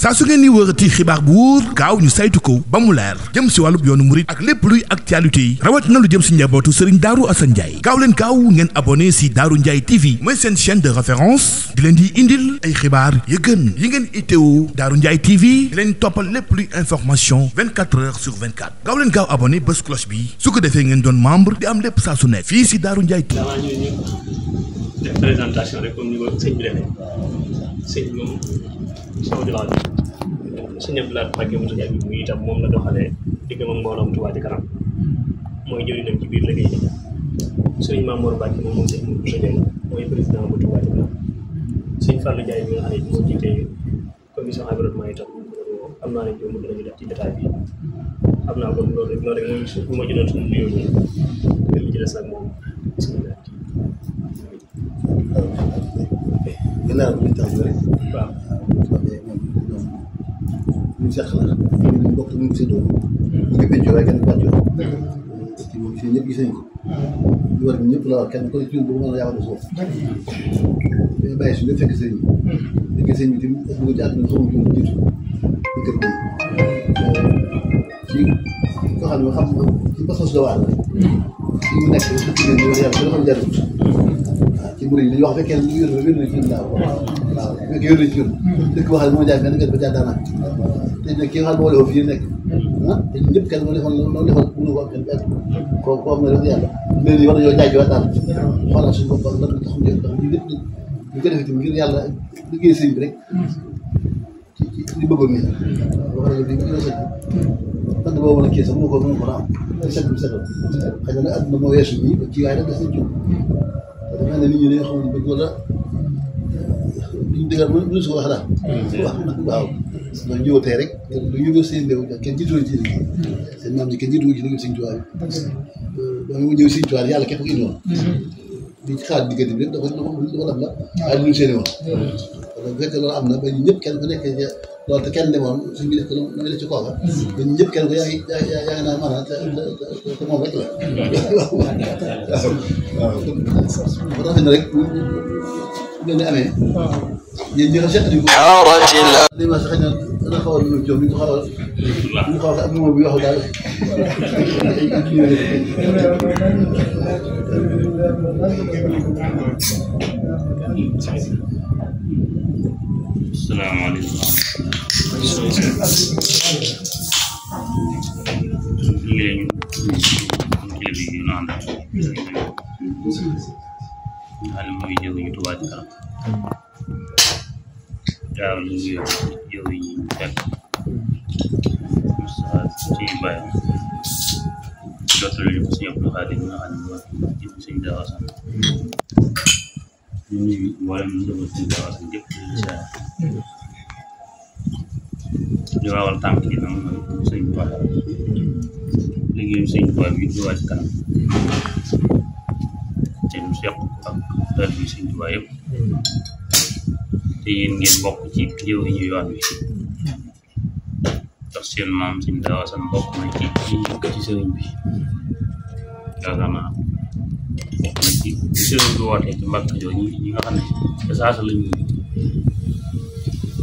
saa su ngeen ni wërati xibaar bu wóor gaaw ñu saytu ko ba mu leer jëm si wàllub yoonu murit ak lépp luy actualité yi rawat na lu jëm si njabootu Serigne Darou Assane Ndiaye gaaw leen gaaw ngeen abonné si Darou Ndiaye TV mooy seen chaîne de référence di leen di indil ay xibaar yu gën yi ngeen itteewu Darou Ndiaye TV di leen toppal lépp luy information 24 heures sur 24 gaaw leen gaaw abonné bés cloche bi su ko defee ngeen doon membre di am lépp saa su ne fii si Darou Ndiaye TV. def présentation rek comme ni ko sëñ bi defee sëñ bi moom sama diwaan bi sëñ Abdoulaye Mbacke Moussa Diagne bi muy itam moom la doxalee diggam ak mbooloom Touba Ca Kanam mooy jëriñam ci biir liggéey bi sëñ Mamour Mbacke moom sëñ Moussa Diagne mooy président bu Touba Ca Kanam sëñ Fallou Ndiaye bi nga xam ne moo jiite commission environnement itam am naa ne ñoom mën nañu def ci détail bi xam naa kon loolu rek mooy bu ma jëloon suñu nuyoo nii li ci des nag moom bisimilah. gannaaw bi ñu tax rek. waaw. ñu seq la ñu bokk ñu ngi séddoo. ñu ngi pencoo waaye kenn ku wàccoo. ci moom fii ñëpp gis nañ ko. ñu war ñëpp la war kenn ku ne ci ñun boobu mën na yaakaar suuf. dañu bàyyi suñu fekk sëñ bi. fekk sëñ bi tamit bëgg ci àdduna xamuñ ci woon jiitu. ñu kër gi. ci koo xam ne xam ci pas-pas la waar la. ci mu nekk ci biir ñu yàlla dina xam jarul. ci murid yi wax fekkee ne wér na ci ñun daaw waaw fekkee wér na ci ñun dëkk boo xam ne moo jaay benn gën ba jaar daanaka te nag ki nga xam ne moo defoon fii nekk te ñëpp kenn moo defoon loolu defoon mënu ko am kenn benn ko am na rek yàlla léegi war nañoo jaay jiwaat daal xoolal suñu bopp ak lan tax ñu def ñu lépp ñu ko defee tamit ngir yàlla liggéey sëñ bi rek ci li bëggoon nii wax nañu bi ñu sëñ bi boobu nag kii sax mënu ko am set bi setoon xëy na àdduna moo weesu nii ci waaye nag des nañ jum dafa ne nit ñi dañoo xamul bëgg wala duñ dëggal mënu su ko wax daal waaw ndax ñëwatee rek lu yëngal seen réew kenn jiitu ci liggéey seen maam ji kenn jiitu ci liggéey Sëñ Tuubaa bi ba mu ñëw Sëñ Tuubaa yàlla képp ko indi woon di xaar diggante bi rek dafa def la waaye lu ñu seeni woon bu fekkee loolu am na ba ñu ñëpp kenn ku nekk loolu te kenn demoon suñ bi def ko na def ci kooka ba ñu ñëpp kenn ko yaa ngi naa maanaam te moom rek la waaw ba rafet na rek ngeen di amee yéen ñi nga seet nañu ko li ma sax xëy na dana xaw a lu jox ñu ko xaw a ak moom bi waxu daal salaamaaleykum ñu ngi leen kilifa yi ñu àndal nga xam ne mooy jëw ñu Touba Ca Kanam daaw ñu ngi jëw yi ñu fekk ci bàyyi jottali ñu ko Sëñ Abdou Khadim nga xam ne mooy jëw Sëñ Darou Assane ñu nuyu mboolem ñu dëgg Sëñ Darou Assane jëpp ñu waawal tànk yi nag mooy Sëñ Tuubaa liggéeyu Sëñ Tuubaa bi Touba Ca Kanam te ñu seq ak dal bi Sëñ Tuubaa yëpp te yéen ngeen bokk ci jëw yi ñu yoon wi ndax seen maam Sëñ Darou Assane bokk na ci ñi njëkk ci sëriñ bi yaakaar naa bokk na ci sëriñ bi wootee ci Mbàkke Kajoor ñi nga xam ne te saasa lañu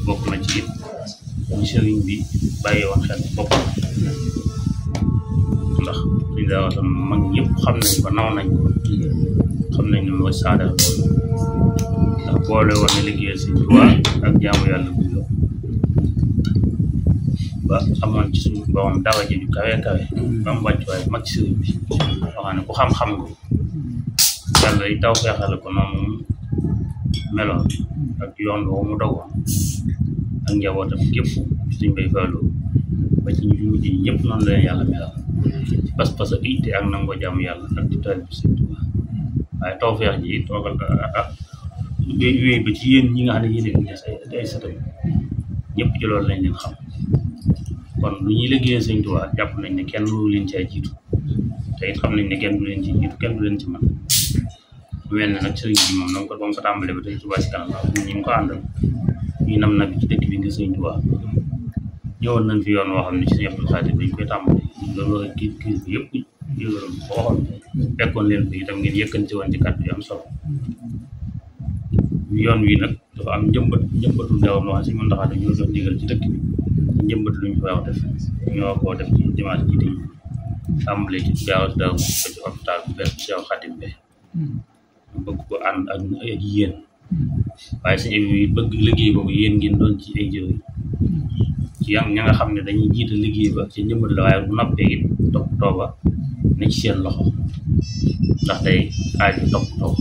bokk na ci it ñi sëriñ bi bàyyi woon xel bokk ndax Sëñ Darou Assane mag ñëpp xam nañ ko naw nañ ko xam nañ ne mooy saada ndax boole woon na liggéeyal Sëñ Tuubaa ak jaamu yàlla bu yo ba amoon ci suñu borom dara ji ju kawe kawe ba mu wàcc waaye mag ci sëriñ bi yoo xam ne ku xam-xam nga yàlla yi taw feexale ko noonu meloon ak yoon boobu mu dogoon ak njabootam gépp suñ bay faaloo ba ci ñu mujj ñëpp noonu la leen yàlla melal ci pas-pas ak itte ak nangoo jaamu yàlla ak di taal bi Sëñ Tuubaa waaye taw feex ji toogal ak wéy ba ci yéen ñi nga xam ne yéen a ay sëtam ñëpp ci loolu lañ leen xam kon lu ñuy liggéeyee Sëñ Tuubaa jàpp nañ ne kenn lu leen caa jiitu te it xam nañ ne kenn du leen ci jiitu kenn du leen ci mën lu mel ne nag sëriñ bi moom nanga ko ba mu ko tàmbalee ba tey Touba Ca Kanam waaw ñi mu ko àndal ñuy nam na bi ci dëkk bi ngir Sëñ Tuubaa ñëwoon nañ fi yoon woo xam ne ci Sëñ Abdou Khadim dañ koy tàmbali loolu wax kii bi yëpp yëgaloon ko waxoon fekkoon leen ko itam ngeen yëkkante woon ci kàddu yu am solo yoon wi nag dafa am njëmbatu ndawam loo xam si mën ndaxaa dañoo jox ndigal ci dëkk bi njëmbat lu ñu fa wax def ñoo ko def ci dimanche ji di tàmbale ci gaaw daaw ba ci hôpital bu bees ci Xadim be bëgg ko ànd ak yéen waaye sëñ bi bëgg liggéey boobu yéen ngeen doon ci ay jëw ci ña nga xam ne dañuy jiite liggéey ba ci njëmbat la waaye bu noppee it toppatoo ba ne ci seen loxo ndax day aaju toppatoo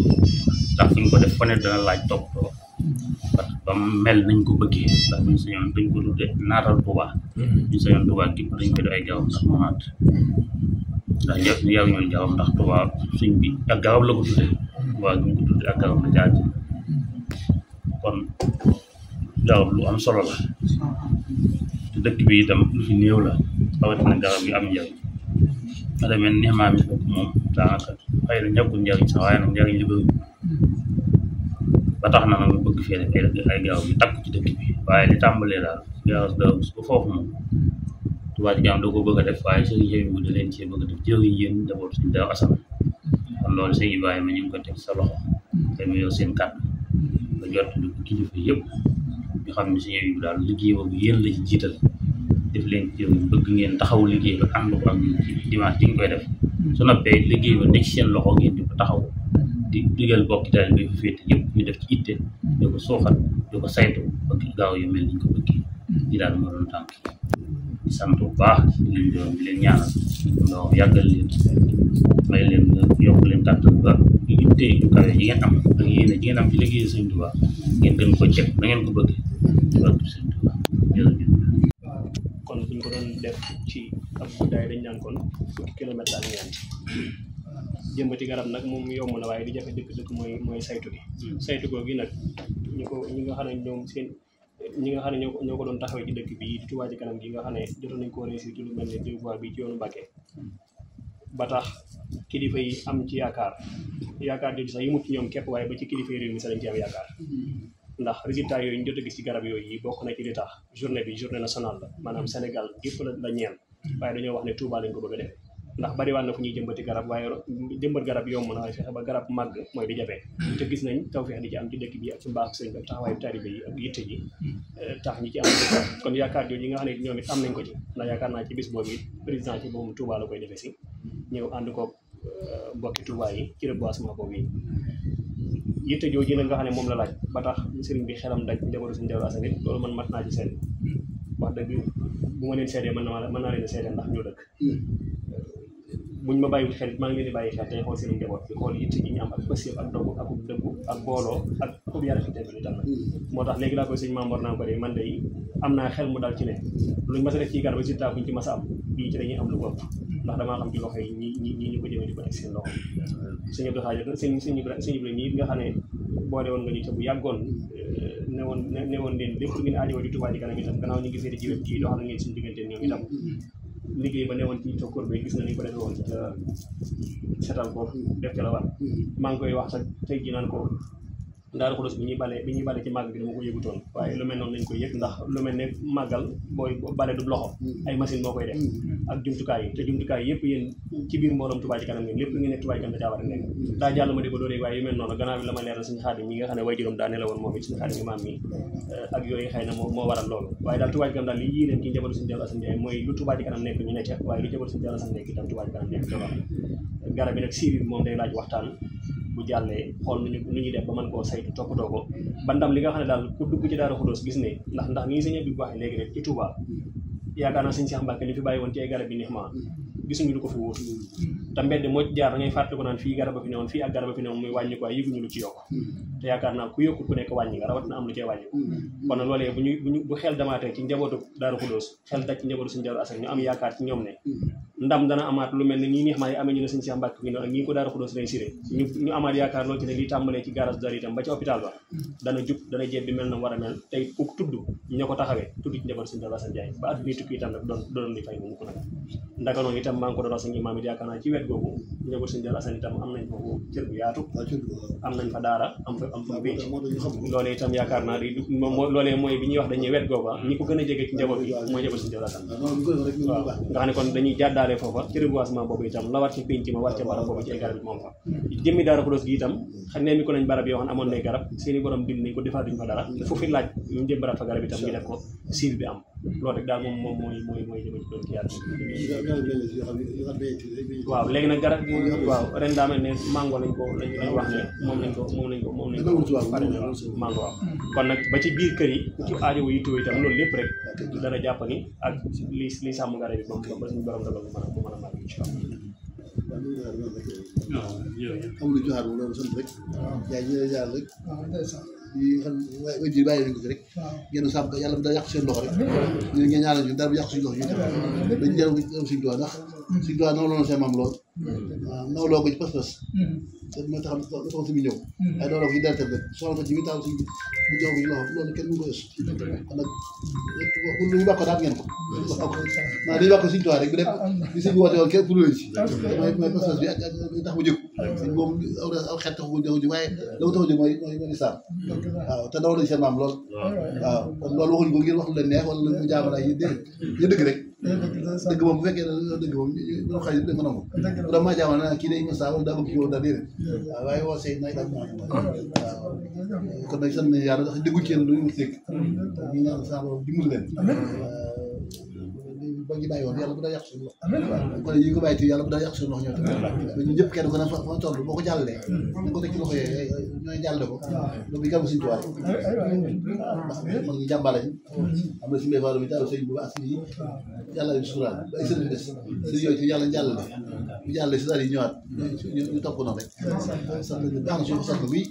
ndax fu ñu ko def fa ne dana laaj toppatoo parce que ba mel nañ ko bëggee ndax buñ sañoon dañ ko tudde naatal Touba ñu sañoon Touba gépp dañ ko def ay gawam ndax monaat ndax yow ñooy gawam ndax Touba suñ bi ak gawam la ko tudde Touba ñu ko tudde ak gawam la jaaj kon gawam lu am solo la te dëkk bi itam lu fi néew la rawatina gawam gi am njëriñ nga demee ni maam yi bokk moom daanaka xëy na ñàkkul njëriñ sax waaye nag njëriñ li bëri ba tax na nag bëgg fee def ay gaaw bi takku ci dëkk bi waaye li tàmbalee daal gaaw ba foofu moom Touba Ca Kanam doo ko bëgg a def waaye sëñ Ibrahima da leen cee bëgg a def jëriñ yéen d'abord suñu daaw asam kon loolu sëñ Ibrahima ñu ngi ko teg sa loxo te mu yow seen kàddu nga jot lu ko kilifa yëpp ñu xam ne sëñ Ibrahima daal liggéey boobu yéen la ci jiital def leen jëriñ bëgg ngeen taxaw liggéey ba ànd ko ak dimanche di nga koy def su noppee liggéey ba nekk seen loxo ngeen di ko taxaw di digal bokki daal bi fa féete yëpp ñu def ci itte di ko suuxat di ko saytu ba gaaw yu mel niñ ko bëggee di daal moo doon tànk di sant bu baax di leen doon di leen ñaanal ndox yàggal leen may leen yokk leen kàttan ba itte yu kawe yi ngeen am ak yéene ji ngeen am ci liggéey Sëñ Tuubaa ngeen gën ko ceg da ngeen ko bëggee barke Sëñ Tuubaa jërëjëf. kon buñ ko doon def ci ab guddaay dañ naan kon fukki kilomètre ak ñeent jëmbati garab nag moom yomb na waaye di jafe dëkk mooy saytu gi saytu googu nag ñi nga xam ne ñoom seen ñi nga xam ne ñoo ko doon taxawee ci dëkk bi di Touba Ca Kanam gi nga xam ne jotoon nañ ko réussir ci lu mel ne dévoir bi ci yoonu Mbàkke ba tax kilifa yi am ci yaakaar di sax yi mut ci ñoom képp waaye ba ci kilifa yi réew mi sax dañ ci am yaakaar ndax résultat yooyu ñu jot a gis ci garab yooyu yi bokk na ci li tax journée nationale la maanaam Sénégal gépp la ñeel waaye dañoo wax ne Touba lañ ko bëgg a def ndax bari waan na fu ñuy jëmbati garab waaye jëmbat garab yomb na waaye fexe ba garab màgg mooy di jafe te gis nañ tawfeex di ci am ci dëkk bi ak ci mbaax sëñ bi ak taxawaayu taalibe yi ak yitte ji tax ñi ci am kon yaakaar jooju yi nga xam ne ñoom it am nañ ko ci ndax yaakaar naa ci bis boobu it président ci boobu Touba la koy defee si ñëw ànd ko mbokki Touba yi ci reboisement boobu yi yitte jooju nag nga xam ne moom la laaj ba tax sëriñ bi xelam daj njabootu suñu Daaru Asan loolu man mat naa ci seen wax dëgg bu ma leen seedee mën naa leen a seedee ndax ñoo dëkk buñ ma bàyyiwul xel maa ngi leen di bàyyi xel tey xool seen njaboot bi xool yitte ji ñu am ak pësiyëf ak dogu ak dëggu ak booloo ak ub yara fi tebi tam nag moo tax léegi laa koy sëñ Mamour naa ko de man de am naa xel mu dal ci ne luñ mas a def ci garab résultat buñ ci mas a am bii ci dañuy am lu ko ëpp ndax damaa xam ci loxo yi ñi ñu ko jëmee di ko teg seen loxo sëñ Abdou Xaadir sëñ Ibrahima ñi nga xam ne boole woon nga ñu te bu yàggoon ne woon leen lépp ngeen aajowoo di Touba Ca Kanam itam gannaaw ñu ngi féete ci wet kii doxal ngeen suñu diggante ñoom itam liggéey ba newoon ci tokkoor bi gis na ni ko defee woon ca setal ko def ca la war maa ngi koy wax sax tey ji naan ko Daaru Xudoos bi ñuy bale ci màgg bi dama ko yëgutoon waaye lu mel noonu nañ koy yëg ndax lu mel ne màggal booy bale du loxo ay machine moo koy def ak jumtukaay yi te jumtukaay yëpp yéen ci biir mbooloom Touba Ca Kanam ngeen lépp lu ngeen nekk Touba Ca Kanam da caa war a nekk daa jàll ma di ko dóoree waaye yu mel noonu gannaaw bi la ma leeral suñu Xaadim mi nga xam ne way juróom daa ne la woon moom it suñu Xaadim imaam mi ak yooyu xëy na moo waral loolu waaye daal Touba Ca Kanam daal li yéeneen ci njabootu suñu Daaru Asan Njaay mooy lu Touba Ca Kanam nekk ñu nekk waaye lu njabootu suñu Daaru Asan nekk itam Touba Ca Kanam nekk garab bi nag siiri bi moom day laaj waxtaan bu jàllee xool nu ñuy def ba mën koo saytu toppatoo ko ba ndam li nga xam ne daal ku dugg ci Daaru Xudoos gis ne ndax nii sëñ bi waxee léegi rek ci Touba yaakaar naa sëñ Cheikh Mbacke li fi bàyyi woon ci ay garab yi neex ma gisuñu lu ko fi wóor te mbedd moo ci jaar da ngay fàttali ko naan fii garab a fi newoon fii ak garab a fi newoon muy wàññi ko waaye yëguñu lu ci yokk te yaakaar naa ku yokkut ku nekk wàññi nga rawat na am lu cee wàññi kon nag loolee bu xel damaatee ci njabootu Daaru Xudoos xel daj ci njabootu suñu Daaru Asan ñu am yaakaar ci ñoom ne ndam dana amaat lu mel ne ñii neex maa yi amee ñu ne sëñ Cheikh Mbacke gi noonu ak ñii ko Daaru Xudoos lay siré ñu amaat yaakaar loolu ci ne li tàmbalee ci garage Daaru itam ba ci hôpital ba dana jub dana jeeb bi mel na war a mel tey ku tudd ña ko taxawee tudd ci njabootu suñu Daaru Asan Njaay ba at bii tukki itam nag doon li fay mu ko nag ndaka noonu itam maa ngi ko doon wax sëñ imaam it yaakaar naa ci wet googu njabootu suñu Daaru Asan itam am nañ foofu cër bu yaatu am nañ fa daara am fa am fu mu béy loolee itam yaakaar naa di loolee mooy bi ñuy wax dañuy wet googa ñi ko gën a jege ci njaboot bi mooy njaboot suñu jawlaatan waaw nga xam ne kon dañuy jàddaale foofa ci reboisement boobu itam la war ci pénc ma war ca barab boobu ci ay garab yi moom fa jëmmi Daaru Xudoos gi itam xam ne mi ko nañ barab yoo xam ne amoon nay garab seeni borom dind nañ ko defaatuñ fa dara fu fi laaj ñu jëmbaraat fa garab itam ñu def ko siil bi am loolu rek daal moom mooy jëma ci doon ci yaatu waaw léegi nag garab waaw ren daa mel ne mango lañ wax ne moom lañ ko pare mango waaw kon nag ba ci biir kër yi ci aajo yi tuuti itam loolu lépp rek dana jàpp ni ak li sàmm garab yi moom ba suñu borom dogal mu mën a màgg incha allah amul joxaat mu doon sant rek yaay ñi la jaar rek yi xam way ji bàyyi nañ ko fi rek ngeen sàmm ko yàlla bi da yàq seen loxo rek ñu ngeen ñaanal ñu dara bu yàq suñu loxo ñu dañ jël ko suñu doon ndax suñu doon naw loon seen maam lool waaw naw loo ko ci pas-pas te moo tax taxam si bi ñëw waaye naw loo ko ci dara rek soxla ko ci mi taal suñ bu jox ko ci loxo loolu kenn mënu ko ës kon nag lu ñu bàkko daal ngeen ko naa dañu bàkko suñu doon rek bi dem li sëñ bi woote woon kenn pour leen ci mooy pas-pas bi ak tax mu jóg sëñ moom aw xeet tax mu jóg waaye la mu tax mu jóg mooy lislaam waaw te daw nañ seen maam lool waaw kon loolu waxuñu ko ngir wax lu leen neex wala mu jaamala yi déedéet ñu dëgg rek dëgg moom bu fekkee ne dëgg moom ñu xëy dëgg ko nangu bu dama jaamal na kii day masa wala daa bëgg kii woon daa déedéet waaw waaye woo say nay daal waaw kon nag sant nañ yàlla ndax dëggu ci yéen lu ñu teg ñu ñaan sa borom dimbali leen ba ñu bàyyi woon yàlla bu daa yàq suñu loxo kon yi ko bàyyi ti yàlla bu daa yàq suñu loxo ñoo tamit ñu ñëpp kenn ko ne fa toll boo ko jàllalee dañ ko teg ci loxo yooyu ñooy jàllale ko loolu bi gàmmu suñu tuwaay ndax man ñu jàmbalañ am na si mbéy faalo mi taal sëñ bu baax si yàlla leen suturaal ba ay sëriñ des sëriñ yooyu ci yàlla jàllale bu jàllale si daal yi ñëwaat ñu topp ko noonu rek sax baax na suñu sant bi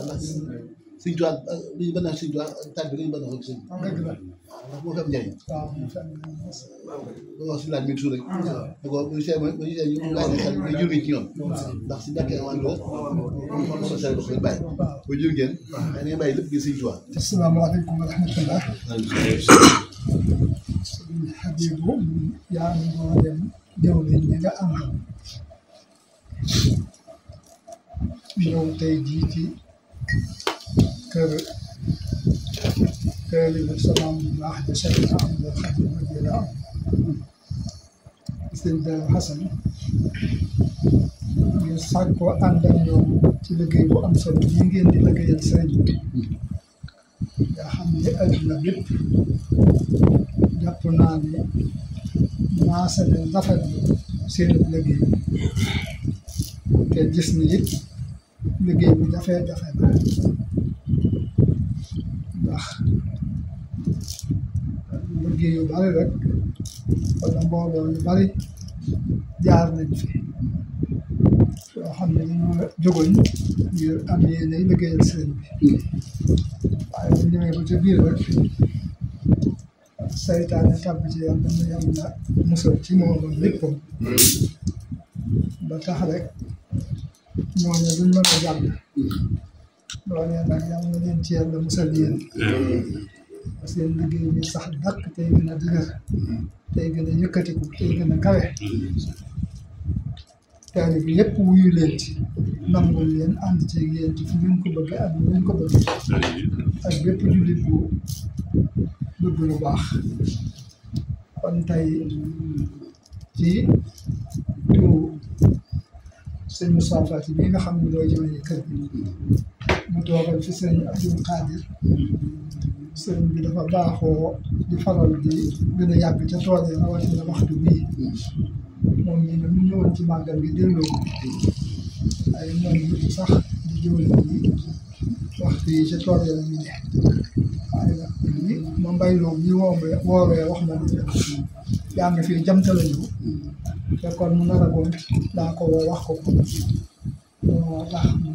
ndax suñu tuwaay li ñu bënn suñu tuwaay tànk bi li ñu bënn ko sëñ ndax moo fi am njëriñ wax si laaj mi toujours rek da ko bu see ñu laaj ne xel ñu jur ci ñoom ndax si njàkkee amaan la so sel ko bàyyi bu jur ngeen da ngay bàyyi lépp gi Sëñ Tuubaa. Asalaamaaleykum wa rahmatullah. Sëñ Habibu yaa ngi moo dem jawriñ ñi nga am ñëw tey jii ci kër bi sama bu baax de Cheikh Ahmadou Khadim radiyallahu anhu sëñ Darou Hassan ñu sàkkoo ànd ak ñoom ci liggéey bu am solo yi ngeen di liggéeyal sëriñ bi nga xam ne adduna bépp jàpp naa ne maase ne rafet seen liggéey te gis ni it liggéey bu jafe-jafe la ndax liggéey yu bari rek wala mbooloo yu bari jaar nañ fi yoo xam ne dañoo jógoñ ngir am yéene liggéeyal sëriñ bi waaye bu ñëwee ba ca biir rek saytaane tàbb ci yàlla na yàlla musal ci moom léppam ba tax rek ñooñu duñ mën a jàll loolu nag yàlla na leen ci yàlla musal yéen seen liggéey bi sax dakk tey gën a dëgër tey gën a yëkkatiku tey gën a kawe taalibe bi yëpp wuyu leen ci nangul leen ànd ci yéen ci fu ngeen ko bëgg ak lu ngeen ko bëgg ak bépp jullit bu bëgg lu baax kon tey ci turu sëñ Moussa Fati bi nga xam ne doo jëmee kër gi mu toogal fi sëñ Abdou Khadir sëñ bi dafa baaxoo di faral di gën a yàgg ca tool yi rawatina waxtu bii moom ñi ne ñu ñëwoon ci màggal gi delloo ko ay moom yëpp sax di jëwal bi waxtu yi ca tool yi la ñu ne waaye nag li ma mbay loom ñi woowee wax ma ne yaa ngi fi jamtala ñu te kon mu nar a gont daa ko woo wax ko moo tax mu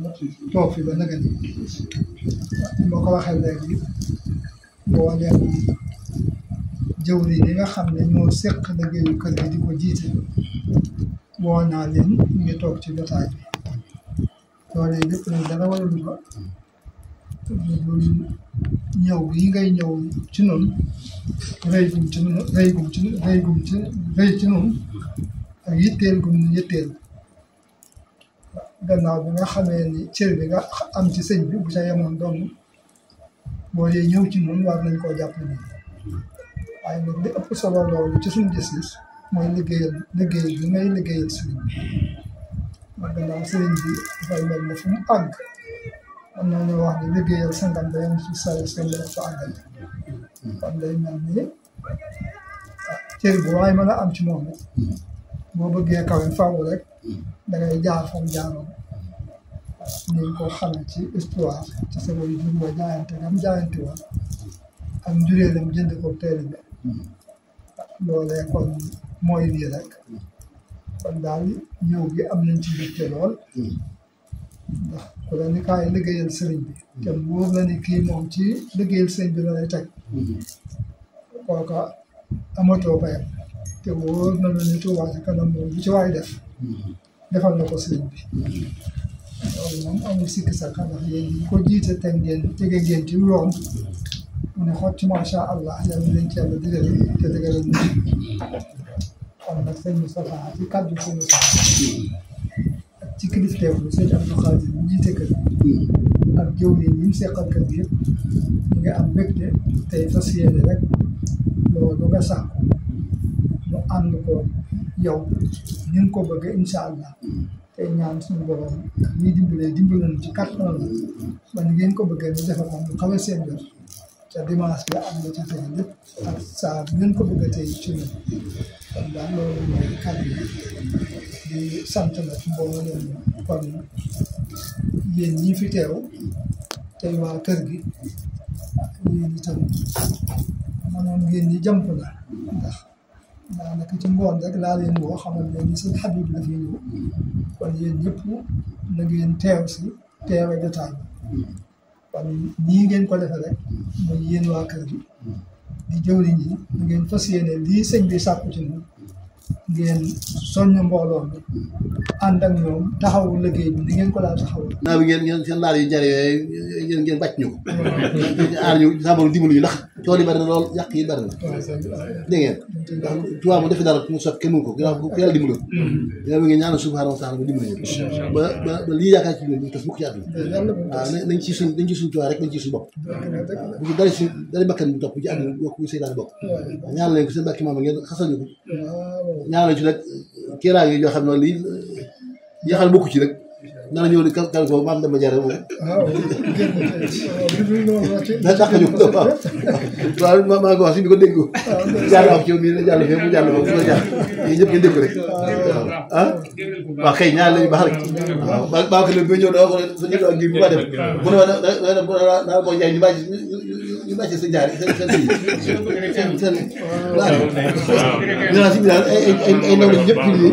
toog fi ba naga ni moo ko waxee léegi boo dem jëwriñ yi nga xam ne ñoo seq liggéeyu kër gi di ko jiite woo naa leen ñu ngi toog ci jotaay bi loolee lépp nag dara waralu ko ñëw gi ngay ñëw ci noonu rëy ci noonu ak yitteel gum ñu yitteel gannaaw bi nga xamee ni cër bi nga am ci sëñ bi bu ca yemoon dong boo dee ñëw ci ñun war nañ koo jàpp nii waaye nag li ëpp solo loolu ci suñu gis-gis mooy liggéey bi ngay liggéeyal sëriñ bi man gannaaw sëriñ bi dafay mel ne fu mu àgg am na ñu wax ne liggéeyal sangam ba yem ci sa fa àggal kon day mel ni cër bu waaye mën a am ci moom it boo bëggee kawe faaw rek da ngay jaar fam jaaroon ni nga ko xamee ci histoire ci sa way jur ba jaayante ngam jaayante woon ak njureelam jënd ko teere bi loolee kon mooy lii rek kon daal ñëw gi am nañ ci mbégte lool ndax ku la ni kaay liggéeyal sëriñ bi te wóor la ni kii moom ci liggéeyal sëriñ bi la lay teg kooka amatoo bayam te wóor na la ni Touba Ca Kanam moom bu ci waay def defal na ko sëriñ bi loolu moom amul sikki sàkka ndax yéen ñi ko jiite tege ngeen ci yoon mu ne xott macha allah yàlla leen ci yàlla digal te digalal ñu kon nag sëñ Moustapha ci kàddu sëñ Moustapha ak ci kilifteefu sëñ Abdou Khadir ñu jiite kër ak jëw yi ñu seqal kër gi yëpp ñu ngi am mbégte tey fas yéene rek loolu nga sàkku mu ànd ko yow ni nga ko bëggee incha allah tey ñaan suñu borom ñuy dimbalee ci kàttan la ba ni ngeen ko bëggee ñu defal ko mu xawe seen jot te dimanche bi am na ci tey lépp ak saa bi ngeen ko bëggee tey ci ñun kon daal loolu mooy kàddu di sant la ci mbooloo leen kon yéen ñi fi teew tey waa kër gi yéen itam maanaam ngeen ñi jàmp la ndax daanaka ci ngoon rek laa leen woo xamal leen ni seen Habib la fi ñëw kon yéen ñëpp na ngeen teew si teewe jotaay bi kon nii ngeen ko defee rek muy yéen waa kër gi di jëwriñ yi ngeen fas yéene lii sëñ bi sàkku ci moom ngeen soññ mbooloo mi ànd ak ñoom taxawu liggéey bi ni ngeen ko daal taxawu. naa bi ngeen seen laal yu jar yooyu ngeen bàcc ñu ko. aar ñu sàmm dimbali ñu ndax tool yi bari na lool yàq yi bari na. dégg ngeen ndax tubaab mu defi dara mu sot kenn mu ko ginnaaw ko yàlla dimbali ko. ginnaaw bi ngeen ñaanal subhaanahu wa taala ba dimbali ñu ba lii yaakaar ci ñun ñu tas mukk ci àdduna. waaw nañ ci suñ tubaab rek nañ ci suñ bopp. bu ci dara bakkan bi topp ci àdduna bokk bu seytaane bokk. ñaanal leen ko seen bàkki maam ngeen xasal ñu ko. ñaanal ci nag kiiraay yi yoo xam ne lii yi nga xam ne bokku ci rek nana ñëw di kal ko maam dama jare moom da dàq ñu waaw maa ngi wax si di ko dégg jàll am ci yow mii na jàll fee mu jàll fa mu jàll yi ñëpp ngeen dégg ko rek ah waaw kay ñaar lañu baax rek waaw baa ko ba ñëw da ko sa ñëw ak ngir bu ma dem bu ne naa ko jaay ñu bàcc sa jaar seen waaw ñu naan si bi daal ay ndaw lañu ñëpp fii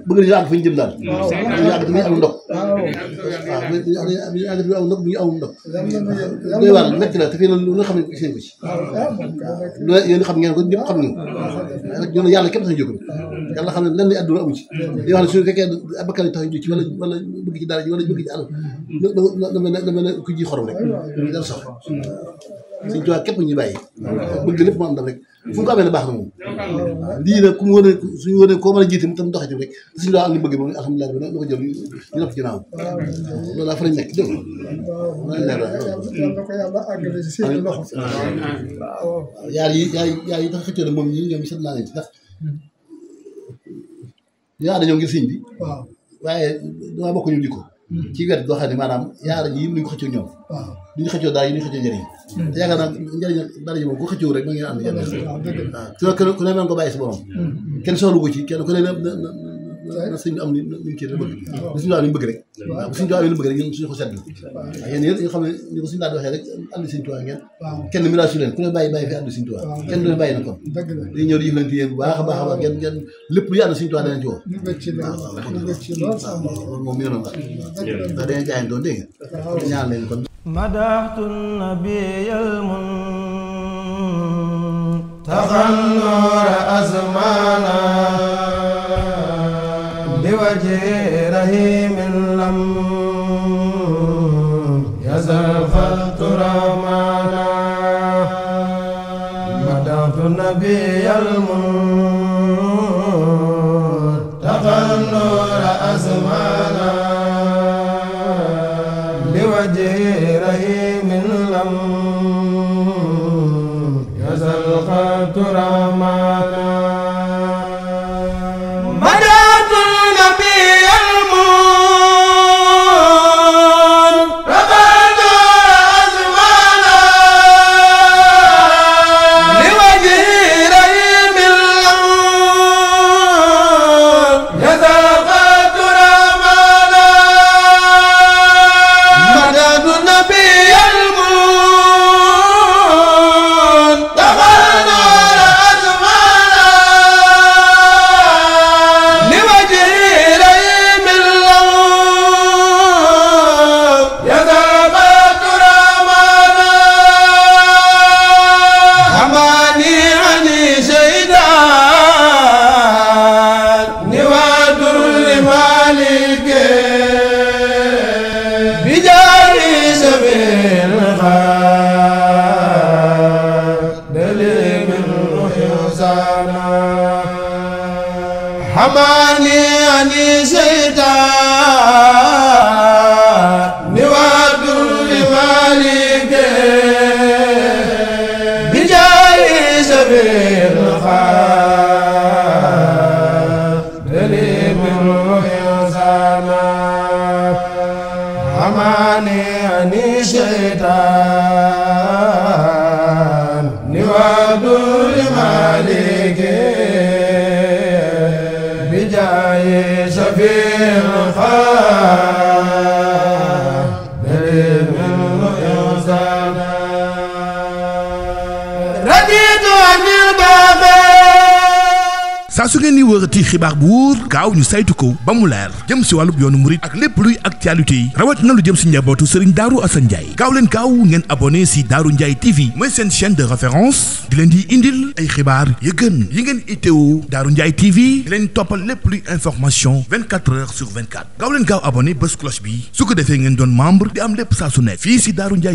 bëgg nañu àgg fa ñu jëm daal ñu àgg dañuy am ndox waaw ñu àgg dañuy am ndox bu ñu amul ndox doy waar métti la te fii lu nga xam ne gis nañ ko ci yéen xam ngeen ko ñëpp xam ngeen ko ñoom yàlla képp sax jóg yàlla xam ne lenn li àdduna amu ci di wax ne su fekkee bakkan tax ñu ci wala bëgg ci dara ji wala bëgg ci alal dama ne ku ji xorom rek dara sox suñ tubaab képp ñu bàyyi bëgg lépp mu am ndam rek fu mu ko amee ne baax na moom waaw lii nag ku mu wane suñu wane koo mën a jiite mu tam doxee rek te suñu doon am li bëgg moom alhamdulilah bi na ko jël ñu nopp ci naaw loolu laa fa lañ nekk dégg nga ko yàlla àggale si seen loxo waaw yaar yi tax xëccoo nag moom ñi ñoom seet naa leen ci ndax yaar dañoo ngir sëñ bi waaw waaye dama bokk ñu jikko ci wet goo xam ne maanaam yaar yi ñu ko xëccoo ñoom duñu xëccoo daal yi ñu xëccoo njëriñ te yaakaar naa njëriñ dara ji moom ko xëccoo rek ma ngeen ànd waaw ku ne mën ko bàyyi si borom kenn soxlu ko ci kenn ku ne na sëñ bi am ni kii rek bëgg bu suñu am ni bëgg rek waaw bu suñu tubaab ni bëgg rek ñun suñu ko sedd waaw yéen yéen xam ne ni ko suñu daal di waxee rek ànd suñu tubaab ngeen kenn mi laa su leen ku ne bàyyi fi ànd suñu tubaab kenn du leen bàyyi na kon di ñëw di jëflante yéen bu baax a baax a baax ngeen lépp lu ànd suñu tubaab danañ ci woo waaw moom mi noonu ndax dañuy jaayante doon dégg nga ñaan leen kon مدحت النبي المنتقى النور أزمانا بوجه رحيم لم يزل خلق رحمانا مدحت النبي المنتقى النور أزمانا حماني عن شيطان وادر مالك بجاي سبيل الخير من إنسانا حماني عن شيطان وادر مالك بجاي سفير خير من إنسان رديت عن الباغي saa su ngeen ni wërati xibaar bu wóor gaaw ñu saytu ko ba mu leer jëm si wàllub yoonu murit ak lépp luy actualité yi rawat na lu jëm si njabootu Serigne Darou Assane Ndiaye gaaw leen gaaw ngeen abonné si Darou Ndiaye TV mooy seen chaîne de référence di leen di indil ay xibaar yu gën yi ngeen itteewu Darou Ndiaye TV di leen toppal lépp luy information 24 heures sur 24 gaaw leen gaaw abonné bés cloche bi su ko defee ngeen doon membre di am lépp saa su nekk fii si Darou Ndiaye